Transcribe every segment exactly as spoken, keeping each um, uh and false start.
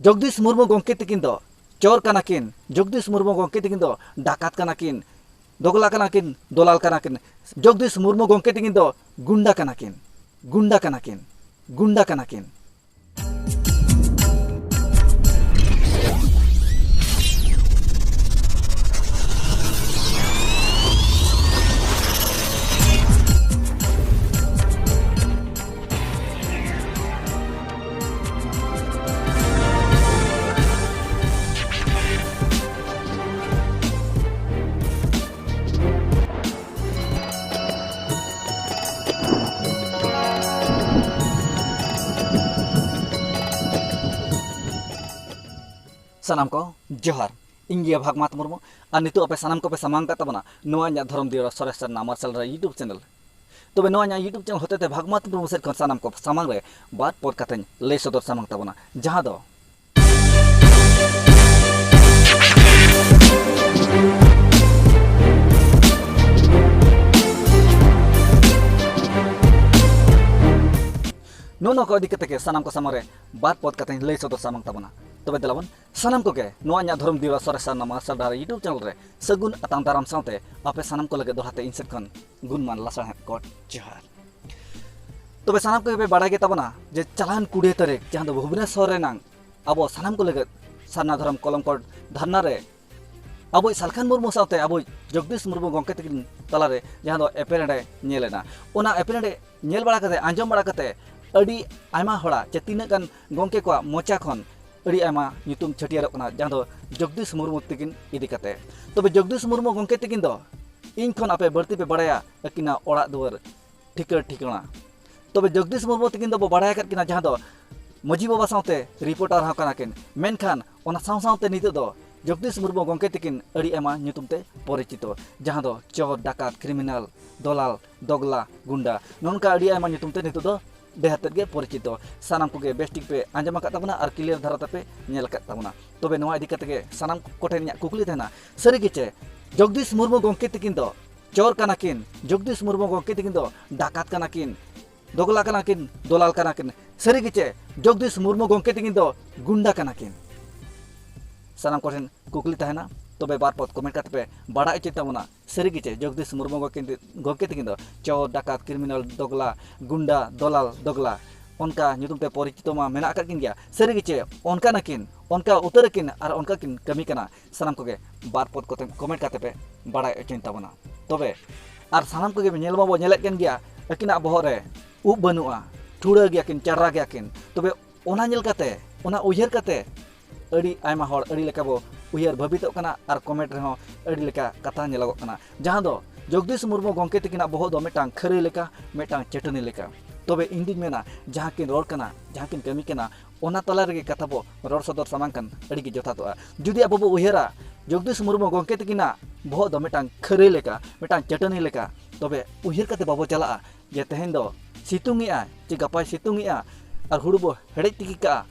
ᱡᱚᱜᱽᱫᱤᱥ ᱢᱩᱨᱢᱩ ᱜᱚᱢᱠᱮ ᱛᱤᱠᱤᱱ ᱫᱚ ᱪᱳᱨ ᱠᱟᱱᱟ ᱠᱤᱱ, ᱡᱚᱜᱽᱫᱤᱥ ᱢᱩᱨᱢᱩ ᱜᱚᱢᱠᱮ ᱛᱤᱠᱤᱱ ᱫᱚ ᱰᱟᱠᱟᱛ ᱠᱟᱱᱟ ᱠᱤᱱ, ᱫᱚᱜᱽᱞᱟ ᱠᱟᱱᱟ ᱠᱤᱱ, ᱫᱚᱞᱟᱞ ᱠᱟᱱᱟ ᱠᱤᱱ, ᱡᱚᱜᱽᱫᱤᱥ ᱢᱩᱨᱢᱩ ᱜᱚᱢᱠᱮ ᱛᱤᱠᱤᱱ ᱫᱚ ᱜᱩᱱᱰᱟ ᱠᱟᱱᱟ ᱠᱤᱱ, ᱜᱩᱱᱰᱟ ᱠᱟᱱᱟ ᱠᱤᱱ, ᱜᱩᱱᱰᱟ ᱠᱟᱱᱟ ᱠᱤᱱ᱾ ᱥᱟᱱᱟᱢ ᱠᱚ ᱡᱚᱦᱟᱨ᱾ ᱤᱧ ᱜᱮ ᱵᱷᱟᱜᱽᱢᱟᱛ ᱢᱩᱨᱢᱩ, ᱟᱨ ᱱᱤᱛᱚᱜ ᱟᱯᱮ ᱥᱟᱱᱟᱢ ᱠᱚᱯᱮ ᱥᱟᱢᱟᱝ ᱠᱟᱜ ᱛᱟᱵᱚᱱᱟ ᱱᱚᱣᱟ ᱤᱧᱟᱹᱜ ᱫᱷᱚᱨᱚᱢ ᱫᱤᱭᱟ ᱥᱚᱨᱮᱥ ᱥᱟᱨᱱᱟ ᱢᱟᱨᱥᱟᱞ ᱨᱮ YouTube ᱪᱮᱱᱮᱞ᱾ ᱛᱚᱵᱮ ᱱᱚᱣᱟ ᱤᱧᱟᱹᱜ YouTube ᱪᱮᱱᱮᱞ ᱦᱚᱛᱮᱛᱮ ᱵᱷᱟᱜᱽᱢᱟᱛ ᱢᱩᱨᱢᱩ ᱥᱮᱫ ᱠᱷᱚᱱ ᱥᱟᱱᱟᱢ ᱠᱚ ᱥᱟᱢᱟᱝ ᱨᱮ ᱵᱟᱨ ᱯᱚᱫ ᱠᱟᱛᱷᱟᱧ ᱞᱟᱹᱭ ᱥᱚᱫᱚᱨ ᱥᱟᱢᱟᱝ ᱛᱟᱵᱚᱱᱟ, ᱡᱟᱦᱟᱸ ᱫᱚ ᱱᱚᱜᱼᱚ ᱱᱚᱣᱟ ᱠᱚ ᱤᱫᱤ ᱠᱟᱛᱮ ᱜᱮ ᱥᱟᱱᱟᱢ ᱠᱚ ᱥᱟᱢᱟᱝ ᱨᱮ ᱵᱟᱨ ᱯᱚᱫ ᱠᱟᱛᱷᱟᱧ ᱞᱟᱹᱭ ᱥᱚᱫᱚᱨ ᱥᱟᱢᱟᱝ ᱛᱟᱵᱚᱱᱟ᱾ ᱛᱚᱵᱮ ᱫᱮᱞᱟ ᱵᱚᱱ ᱥᱟᱱᱟᱢ ᱠᱚᱜᱮ ᱱᱚᱣᱟ ᱤᱧᱟᱹᱜ ᱫᱷᱚᱨᱚᱢ ᱫᱤᱭᱟ ᱥᱚᱨᱮᱥ ᱥᱟᱨᱱᱟ ᱢᱟᱨᱥᱟᱞ ᱰᱟᱦᱟᱨ YouTube ᱪᱮᱱᱮᱞ ᱨᱮ ᱥᱟᱹᱜᱩᱱ ᱟᱛᱟᱝ ᱫᱟᱨᱟᱢ ᱥᱟᱶᱛᱮ ᱟᱯᱮ ᱥᱟᱱᱟᱢ ᱠᱚ ᱞᱟᱹᱜᱤᱫ ᱫᱚᱦᱲᱟ ᱛᱮ ᱤᱧ ᱥᱮᱫ ᱠᱷᱚᱱ ᱜᱩᱱᱢᱟᱱ ᱞᱟᱥᱟᱲᱦᱮᱫ ᱠᱚᱴ ᱡᱚᱦᱟᱨ᱾ ᱛᱚᱵᱮ ᱥᱟᱱᱟᱢ ᱠᱚᱜᱮ ᱯᱮ ᱵᱟᱲᱟᱭ ᱜᱮ ᱛᱟᱵᱚᱱᱟ ᱡᱮ ᱪᱟᱞᱟᱣᱮᱱ ᱠᱩᱲᱤ ᱛᱟᱹᱨᱤᱠᱷ, ᱡᱟᱦᱟᱸ ᱫᱚ ᱵᱷᱩᱵᱽᱱᱮᱥᱚᱨ ᱨᱮᱱᱟᱝ ᱟᱵᱚ ᱥᱟᱱᱟᱢ ᱠᱚ ᱞᱟᱹᱜᱤᱫ ᱥᱟᱨᱱᱟ ᱫᱷᱚᱨᱚᱢ ᱠᱚᱞᱚᱢ ᱠᱚᱴ ᱫᱷᱟᱨᱱᱟ ᱨᱮ ᱟᱵᱚᱭᱤᱡ ᱥᱟᱞᱠᱷᱟᱱ ᱢᱩᱨᱢᱩ ᱥᱟᱶᱛᱮ ᱟᱵᱚᱭᱤᱡ ᱡᱚᱜᱽᱫᱤᱥ ᱢᱩᱨᱢᱩ ᱜᱚᱢᱠᱮ ᱛᱟᱹᱠᱤᱱ ᱛᱟᱞᱟᱨᱮ ᱡᱟᱦᱟᱸ ᱫᱚ ᱮᱯᱮᱨᱦᱮᱸᱰᱮ ᱧᱮᱞ ᱮᱱᱟ, ᱚᱱᱟ ᱮᱯᱮᱨᱦᱮᱸᱰᱮ ᱧᱮᱞ ᱵᱟᱲᱟ ᱠᱟᱛᱮ, ᱟᱸᱡᱚᱢ ᱵᱟᱲᱟ ᱠᱟᱛᱮ ᱟᱹᱰᱤ ᱟᱭᱢᱟ ᱦᱚᱲᱟᱜ ᱪᱮ ᱛᱤᱱᱟᱹᱜ ᱜᱟᱱ ᱜᱚᱢᱠᱮ ᱠᱚᱣᱟᱜ ᱢᱚᱪᱟ ᱠᱷᱚᱱ ᱟᱹᱰᱤ ᱟᱭᱢᱟ ᱧᱩᱛᱩᱢ ᱪᱷᱟᱹᱴᱭᱟᱹᱨᱚᱜ ᱠᱟᱱᱟ, ᱡᱟᱦᱟᱸ ᱫᱚ ᱡᱚᱜᱽᱫᱤᱥ ᱢᱩᱨᱢᱩ ᱛᱟᱹᱠᱤᱱ ᱤᱫᱤ ᱠᱟᱛᱮ᱾ ᱛᱚᱵᱮ ᱡᱚᱜᱽᱫᱤᱥ ᱢᱩᱨᱢᱩ ᱜᱚᱢᱠᱮ ᱛᱟᱹᱠᱤᱱ ᱫᱚ ᱤᱧ ᱠᱷᱚᱱ ᱟᱯᱮ ᱵᱟᱹᱲᱛᱤ ᱯᱮ ᱵᱟᱲᱟᱭᱟ ᱟᱹᱠᱤᱱᱟᱜ ᱚᱲᱟᱜ ᱫᱩᱣᱟᱹᱨ, ᱴᱷᱤᱠᱟᱹ ᱴᱷᱤᱠᱟᱹᱬᱟ᱾ ᱛᱚᱵᱮ ᱡᱚᱜᱽᱫᱤᱥ ᱢᱩᱨᱢᱩ ᱛᱟᱹᱠᱤᱱ ᱫᱚᱵᱚ ᱵᱟᱲᱟᱭ ᱟᱠᱟᱫ ᱠᱤᱱᱟ, ᱡᱟᱦᱟᱸ ᱫᱚ ᱢᱟᱹᱡᱷᱤ ᱵᱟᱵᱟ ᱥᱟᱶᱛᱮ ᱨᱤᱯᱳᱨᱴᱟᱨ ᱦᱚᱸ ᱠᱟᱱᱟ ᱠᱤᱱ, ᱢᱮᱱᱠᱷᱟᱱ ᱚᱱᱟ ᱥᱟᱶ ᱥᱟᱶᱛᱮ ᱱᱤᱛᱚᱜ ᱫᱚ ᱡᱚᱜᱽᱫᱤᱥ ᱢᱩᱨᱢᱩ ᱜᱚᱢᱠᱮ ᱛᱟᱹᱠᱤᱱ ᱟᱹᱰᱤ ᱟᱭᱢᱟ ᱧᱩᱛᱩᱢ ᱛᱮ ᱯᱚᱨᱤᱪᱤᱛᱚ, ᱡᱟᱦᱟᱸ ᱫᱚ ᱪᱳᱨ, ᱰᱟᱠᱟᱛ, ᱠᱨᱤᱢᱤᱱᱟᱞ, ᱫᱚᱞᱟᱞ, ᱫᱚᱜᱽᱞᱟ, ᱜᱩᱱᱰᱟ, ᱱᱚᱜᱼᱚ ᱱᱚᱝᱠᱟ ᱟᱹᱰᱤ ᱟᱭᱢᱟ ᱧᱩᱛᱩᱢ ᱛᱮ ᱱᱤᱛᱚᱜ ᱫᱚ ᱰᱷᱮᱨ ᱛᱮᱫ ᱜᱮ ᱯᱚᱨᱤᱪᱤᱛᱚ᱾ ᱥᱟᱱᱟᱢ ᱠᱚᱜᱮ ᱵᱮᱥ ᱴᱷᱤᱠ ᱯᱮ ᱟᱸᱡᱚᱢ ᱟᱠᱟᱫ ᱛᱟᱵᱚᱱᱟ ᱟᱨ ᱠᱞᱤᱭᱟᱨ ᱫᱷᱟᱨᱟ ᱛᱮᱯᱮ ᱧᱮᱞ ᱟᱠᱟᱫ ᱛᱟᱵᱚᱱᱟ᱾ ᱛᱚᱵᱮ ᱱᱚᱣᱟ ᱤᱫᱤ ᱠᱟᱛᱮ ᱜᱮ ᱥᱟᱱᱟᱢ ᱠᱚᱴᱷᱮᱱ ᱤᱧᱟᱹᱜ ᱠᱩᱠᱞᱤ ᱛᱟᱦᱮᱱᱟ, ᱥᱟᱹᱨᱤ ᱜᱮ ᱪᱮ ᱡᱚᱜᱽᱫᱤᱥ ᱢᱩᱨᱢᱩ ᱜᱚᱢᱠᱮ ᱛᱟᱹᱠᱤᱱ ᱫᱚ ᱪᱳᱨ ᱠᱟᱱᱟ ᱠᱤᱱ, ᱡᱚᱜᱽᱫᱤᱥ ᱢᱩᱨᱢᱩ ᱜᱚᱢᱠᱮ ᱛᱟᱹᱠᱤᱱ ᱫᱚ ᱰᱟᱠᱟᱛ ᱠᱟᱱᱟ ᱠᱤᱱ, ᱫᱚᱜᱽᱞᱟ ᱠᱟᱱᱟ ᱠᱤᱱ, ᱫᱚᱞᱟᱞ ᱠᱟᱱᱟ ᱠᱤᱱ? ᱥᱟᱹᱨᱤ ᱜᱮ ᱪᱮ ᱡᱚᱜᱽᱫᱤᱥ ᱢᱩᱨᱢᱩ ᱜᱚᱢᱠᱮ ᱛᱤᱠᱤᱱ ᱫᱚ ᱜᱩᱱᱰᱟ ᱠᱟᱱᱟ ᱠᱤᱱ? ᱥᱟᱱᱟᱢ ᱠᱚᱴᱷᱮᱱ ᱠᱩᱠᱞᱤ ᱛᱟᱦᱮᱱᱟ᱾ ᱛᱚᱵᱮ ᱵᱟᱨ ᱯᱚᱫ ᱠᱚᱢᱮᱱᱴ ᱠᱟᱛᱮ ᱯᱮ ᱵᱟᱲᱟᱭ ᱦᱚᱪᱚᱭ ᱛᱟᱵᱚᱱᱟ, ᱥᱟᱹᱨᱤ ᱜᱮ ᱪᱮ ᱡᱚᱜᱽᱫᱤᱥ ᱢᱩᱨᱢᱩ ᱜᱚᱢᱠᱮ ᱛᱤᱠᱤᱱ ᱫᱚ ᱪᱳᱨ, ᱰᱟᱠᱟᱛ, ᱠᱨᱤᱢᱤᱱᱟᱞ, ᱫᱚᱜᱽᱞᱟ, ᱜᱩᱱᱰᱟ, ᱫᱚᱞᱟᱞ, ᱫᱚᱜᱽᱞᱟ, ᱚᱱᱠᱟ ᱧᱩᱛᱩᱢ ᱛᱮ ᱯᱚᱨᱤᱪᱤᱛᱚ ᱢᱟ ᱢᱮᱱᱟᱜ ᱟᱠᱟᱫ ᱠᱤᱱ ᱜᱮᱭᱟ? ᱥᱟᱹᱨᱤ ᱜᱮ ᱪᱮ ᱚᱱᱠᱟ ᱱᱟᱠᱤᱱ, ᱚᱱᱠᱟ ᱩᱛᱟᱹᱨ ᱟᱹᱠᱤᱱ ᱟᱨ ᱚᱱᱠᱟ ᱠᱤᱱ ᱠᱟᱹᱢᱤ ᱠᱟᱱᱟ? ᱥᱟᱱᱟᱢ ᱠᱚᱜᱮ ᱵᱟᱨ ᱯᱚᱫ ᱠᱚᱛᱮ ᱠᱚᱢᱮᱱᱴ ᱠᱟᱛᱮ ᱯᱮ ᱵᱟᱲᱟᱭ ᱦᱚᱪᱚᱧ ᱛᱟᱵᱚᱱᱟ᱾ ᱛᱚᱵᱮ ᱟᱨ ᱥᱟᱱᱟᱢ ᱠᱚᱜᱮ ᱧᱮᱞ ᱢᱟᱵᱚ ᱧᱮᱞᱮᱫ ᱠᱟᱱ ᱜᱮᱭᱟ, ᱟᱹᱠᱤᱱᱟᱜ ᱵᱚᱦᱚᱜ ᱨᱮ ᱩᱵ ᱵᱟᱹᱱᱩᱜᱼᱟ, ᱴᱷᱩᱲᱟᱹ ᱜᱮᱭᱟ ᱠᱤᱱ, ᱪᱟᱨᱟ ᱜᱮᱭᱟ ᱠᱤᱱ᱾ ᱛᱚᱵᱮ ᱚᱱᱟ ᱧᱮᱞ ᱠᱟᱛᱮ, ᱚᱱᱟ ᱩᱭᱦᱟᱹᱨ ᱠᱟᱛᱮ ᱟᱹᱰᱤ ᱟᱭᱢᱟ ᱦᱚᱲ ᱟᱹᱰᱤ ᱞᱮᱠᱟ ᱵᱚ ᱩᱭᱦᱟᱹᱨ ᱵᱷᱟᱹᱵᱤᱛᱚᱜ ᱠᱟᱱᱟ ᱟᱨ ᱠᱚᱢᱮᱱᱴ ᱨᱮᱦᱚᱸ ᱟᱹᱰᱤ ᱞᱮᱠᱟ ᱠᱟᱛᱷᱟ ᱧᱮᱞᱚᱜᱚᱜ ᱠᱟᱱᱟ, ᱡᱟᱦᱟᱸ ᱫᱚ ᱡᱚᱜᱽᱫᱤᱥ ᱢᱩᱨᱢᱩ ᱜᱚᱢᱠᱮ ᱛᱤᱠᱤᱱᱟᱜ ᱵᱚᱦᱚᱜ ᱫᱚ ᱢᱤᱫᱴᱟᱝ ᱠᱷᱟᱹᱨᱟᱹᱭ ᱞᱮᱠᱟ, ᱢᱤᱫᱴᱟᱝ ᱪᱟᱹᱴᱟᱹᱱᱤ ᱞᱮᱠᱟ᱾ ᱛᱚᱵᱮ ᱤᱧ ᱫᱩᱧ ᱢᱮᱱᱟ, ᱡᱟᱦᱟᱸ ᱠᱤᱱ ᱨᱚᱲ ᱠᱟᱱᱟ, ᱡᱟᱦᱟᱸ ᱠᱤᱱ ᱠᱟᱹᱢᱤ ᱠᱟᱱᱟ, ᱚᱱᱟ ᱛᱟᱞᱟ ᱨᱮᱜᱮ ᱠᱟᱛᱷᱟ ᱵᱚ ᱨᱚᱲ ᱥᱚᱫᱚᱨ ᱥᱟᱢᱟᱝ ᱠᱟᱱ ᱟᱹᱰᱤ ᱜᱮ ᱡᱚᱛᱷᱟᱛᱚᱜᱼᱟ᱾ ᱡᱩᱫᱤ ᱟᱵᱚ ᱵᱚ ᱩᱭᱦᱟᱹᱨᱟ ᱡᱚᱜᱽᱫᱤᱥ ᱢᱩᱨᱢᱩ ᱜᱚᱢᱠᱮ ᱛᱤᱠᱤᱱᱟᱜ ᱵᱚᱦᱚᱜ ᱫᱚ ᱢᱤᱫᱴᱟᱝ ᱠᱷᱟᱹᱨᱟᱹᱭ ᱞᱮᱠᱟ, ᱢᱤᱫᱴᱟᱝ ᱪᱟᱹᱴᱟᱹᱱᱤ ᱞᱮᱠᱟ, ᱛᱚᱵᱮ ᱩᱭᱦᱟᱹᱨ ᱠᱟᱛᱮ ᱵᱟᱵᱚ ᱪᱟᱞᱟᱜᱼᱟ ᱡᱮ ᱛᱮᱦᱮᱧ ᱫᱚ ᱥᱤᱛᱩᱝ ᱮᱜᱼᱟ ᱪᱮ ᱜᱟᱯᱟᱭ ᱥᱤᱛᱩᱝ ᱮᱜᱼᱟ ᱟᱨ ᱦᱩᱲᱩ ᱵᱚ ᱦᱮᱲᱦᱮᱡ ᱛᱤᱠᱤ ᱠᱟᱜᱼᱟ,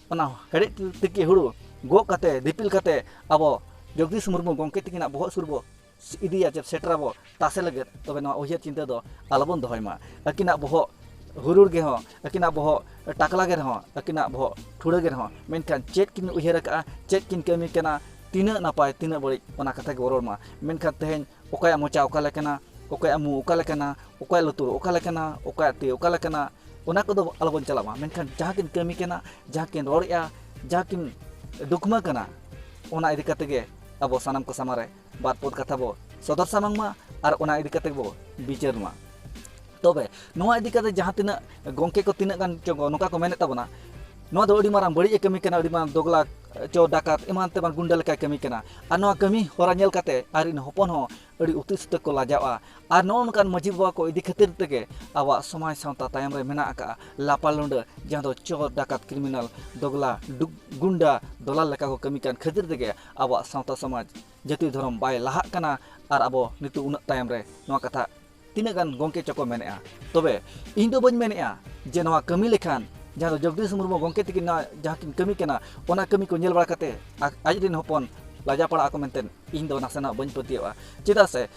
ᱚᱱᱟ ᱦᱮᱲᱦᱮᱡ ᱛᱤᱠᱤ ᱦᱩᱲᱩ ᱜᱚᱜ ᱠᱟᱛᱮ, ᱫᱤᱯᱤᱞ ᱠᱟᱛᱮ ᱟᱵᱚ ᱡᱚᱜᱽᱫᱤᱥ ᱢᱩᱨᱢᱩ ᱜᱚᱢᱠᱮ ᱛᱤᱠᱤᱱᱟᱜ ᱵᱚᱦᱚᱜ ᱥᱩᱨ ᱵᱚ ᱤᱫᱤᱭᱟ ᱪᱮ ᱥᱮᱴᱮᱨᱟᱵᱚ ᱛᱟᱥᱮ ᱞᱟᱹᱜᱤᱫ, ᱛᱚᱵᱮ ᱱᱚᱣᱟ ᱩᱭᱦᱟᱹᱨ ᱪᱤᱱᱛᱟᱹ ᱫᱚ ᱟᱞᱚᱵᱚᱱ ᱫᱚᱦᱚᱭ ᱢᱟ᱾ ᱟᱹᱠᱤᱱᱟᱜ ᱵᱚᱦᱚᱜ ᱦᱩᱨᱩᱲ ᱜᱮ ᱦᱚᱸ, ᱟᱹᱠᱤᱱᱟᱜ ᱵᱚᱦᱚᱜ ᱴᱟᱠᱞᱟ ᱜᱮ ᱨᱮᱦᱚᱸ, ᱟᱹᱠᱤᱱᱟᱜ ᱵᱚᱦᱚᱜ ᱴᱷᱩᱲᱟᱹ ᱜᱮ ᱨᱮᱦᱚᱸ, ᱢᱮᱱᱠᱷᱟᱱ ᱪᱮᱫ ᱠᱤᱱ ᱩᱭᱦᱟᱹᱨ ᱟᱠᱟᱫᱼᱟ, ᱪᱮᱫ ᱠᱤᱱ ᱠᱟᱹᱢᱤ ᱠᱟᱱᱟ, ᱛᱤᱱᱟᱹᱜ ᱱᱟᱯᱟᱭ, ᱛᱤᱱᱟᱹᱜ ᱵᱟᱹᱲᱤᱡ, ᱚᱱᱟ ᱠᱟᱛᱷᱟ ᱜᱮᱵᱚ ᱨᱚᱲ ᱢᱟ᱾ ᱢᱮᱱᱠᱷᱟᱱ ᱛᱮᱦᱮᱧ ᱚᱠᱚᱭᱟᱜ ᱢᱚᱪᱟ ᱚᱠᱟ ᱞᱮᱠᱟᱱᱟ, ᱚᱠᱚᱭᱟᱜ ᱢᱩ ᱚᱠᱟ ᱞᱮᱠᱟᱱᱟ, ᱚᱠᱚᱭᱟᱜ ᱞᱩᱛᱩᱨ ᱚᱠᱟ ᱞᱮᱠᱟᱱᱟ, ᱚᱠᱚᱭᱟᱜ ᱛᱤ ᱚᱠᱟ ᱞᱮᱠᱟᱱᱟ, ᱚᱱᱟ ᱠᱚᱫᱚ ᱟᱞᱚᱵᱚᱱ ᱪᱟᱞᱟᱜ ᱢᱟ᱾ ᱢᱮᱱᱠᱷᱟᱱ ᱡᱟᱦᱟᱸ ᱠᱤᱱ ᱠᱟᱹᱢᱤ ᱠᱟᱱᱟ, ᱡᱟᱦᱟᱸ ᱠᱤᱱ ᱨᱚᱲᱮᱫᱼᱟ, ᱡᱟᱦᱟᱸ ᱠᱤᱱ ᱫᱩᱠᱷᱢᱟᱹ ᱠᱟᱱᱟ, ᱚᱱᱟ ᱤᱫᱤ ᱠᱟᱛᱮ ᱜᱮ ᱟᱵᱚ ᱥᱟᱱᱟᱢ ᱠᱚ ᱥᱟᱢᱟᱝ ᱨᱮ ᱵᱟᱨ ᱯᱚᱫ ᱠᱟᱛᱷᱟ ᱵᱚ ᱥᱚᱫᱚᱨ ᱥᱟᱢᱟᱝ ᱢᱟ ᱟᱨ ᱚᱱᱟ ᱤᱫᱤ ᱠᱟᱛᱮ ᱵᱚ ᱵᱤᱪᱟᱹᱨ ᱢᱟ᱾ ᱛᱚᱵᱮ ᱱᱚᱣᱟ ᱤᱫᱤ ᱠᱟᱛᱮ ᱡᱟᱦᱟᱸ ᱛᱤᱱᱟᱹᱜ ᱜᱚᱢᱠᱮ ᱠᱚ ᱛᱤᱱᱟᱹᱜ ᱜᱟᱱ ᱪᱚᱝ ᱱᱚᱝᱠᱟ ᱠᱚ ᱢᱮᱱᱮᱫ ᱛᱟᱵᱚᱱᱟ, ᱱᱚᱣᱟ ᱫᱚ ᱟᱹᱰᱤ ᱢᱟᱨᱟᱝ ᱵᱟᱹᱲᱤᱡ ᱮ ᱠᱟᱹᱢᱤ ᱠᱟᱱᱟ, ᱟᱹᱰᱤ ᱢᱟᱨᱟᱝ ᱫᱚᱜᱽᱞᱟ, ᱪᱳᱨ ᱰᱟᱠᱟᱛ ᱮᱢᱟᱱ ᱛᱮᱢᱟᱱ ᱜᱩᱱᱰᱟᱹ ᱞᱮᱠᱟᱭ ᱠᱟᱹᱢᱤ ᱠᱟᱱᱟ᱾ ᱟᱨ ᱱᱚᱣᱟ ᱠᱟᱹᱢᱤ ᱦᱚᱨᱟ ᱧᱮᱞ ᱠᱟᱛᱮ ᱟᱡ ᱨᱮᱱ ᱦᱚᱯᱚᱱ ᱦᱚᱸ ᱟᱹᱰᱤ ᱩᱛᱤ ᱥᱩᱛᱟᱹ ᱠᱚ ᱞᱟᱡᱟᱜᱼᱟ᱾ ᱟᱨ ᱱᱚᱜᱼᱚ ᱱᱚᱝᱠᱟᱱ ᱢᱟᱹᱡᱷᱤ ᱵᱟᱵᱟ ᱠᱚ ᱤᱫᱤ ᱠᱷᱟᱹᱛᱤᱨ ᱛᱮᱜᱮ ᱟᱵᱚᱣᱟᱜ ᱥᱚᱢᱟᱡᱽ ᱥᱟᱶᱛᱟ ᱛᱟᱭᱚᱢ ᱨᱮ ᱢᱮᱱᱟᱜ ᱟᱠᱟᱫᱼᱟ᱾ ᱞᱟᱯᱟ ᱞᱩᱸᱰᱟᱹ, ᱡᱟᱦᱟᱸ ᱫᱚ ᱪᱳᱨ ᱰᱟᱠᱟᱛ ᱠᱨᱤᱢᱤᱱᱟᱞ ᱫᱚᱜᱽᱞᱟ ᱰᱩ- ᱜᱩᱱᱰᱟ ᱫᱚᱞᱟᱞ ᱞᱮᱠᱟ ᱠᱚ ᱠᱟᱹᱢᱤ ᱠᱟᱱ ᱠᱷᱟᱹᱛᱤᱨ ᱛᱮᱜᱮ ᱟᱵᱚᱣᱟᱜ ᱥᱟᱶᱛᱟ ᱥᱚᱢᱟᱡᱽ ᱡᱟᱹᱛᱤ ᱫᱷᱚᱨᱚᱢ ᱵᱟᱭ ᱞᱟᱦᱟᱜ ᱠᱟᱱᱟ᱾ ᱟᱨ ᱟᱵᱚ ᱱᱤᱛᱚᱜ ᱩᱱᱟᱹᱜ ᱛᱟᱭᱚᱢ ᱨᱮ ᱱᱚᱣᱟ ᱠᱟᱛᱷᱟ ᱛᱤᱱᱟᱹᱜ ᱜᱟᱱ ᱜᱚᱢᱠᱮ ᱪᱚᱠᱚ ᱢᱮᱱᱮᱜᱼᱟ᱾ ᱛᱚᱵᱮ ᱤᱧ ᱫᱚ ᱵᱟᱹᱧ ᱢᱮᱱᱮᱜᱼᱟ ᱡᱮ ᱱᱚᱣᱟ ᱠᱟᱹᱢᱤ ᱞᱮᱠᱷᱟᱱ, ᱡᱟᱦᱟᱸ ᱫᱚ ᱡᱚᱜᱽᱫᱤᱥ ᱢᱩᱨᱢᱩ ᱜᱚᱢᱠᱮ ᱛᱤᱠᱤᱱ ᱱᱚᱣᱟ ᱡᱟᱦᱟᱸ ᱠᱤᱱ ᱠᱟᱹᱢᱤ ᱠᱟᱱᱟ, ᱚᱱᱟ ᱠᱟᱹᱢᱤ ᱠᱚ ᱧᱮᱞ ᱵᱟᱲᱟ ᱠᱟᱛᱮ ᱟ- ᱟᱡ ᱨᱮᱱ ᱦᱚᱯᱚᱱ ᱞᱟᱡᱟ ᱯᱟᱲᱟᱜ ᱟᱠᱚ ᱢᱮᱱᱛᱮ ᱤᱧ ᱫᱚ ᱱᱟᱥᱮᱱᱟᱜ ᱵᱟᱹᱧ ᱯᱟᱹᱛᱭᱟᱹᱣᱟᱜᱼᱟ᱾ ᱪᱮᱫᱟᱜ ᱥᱮ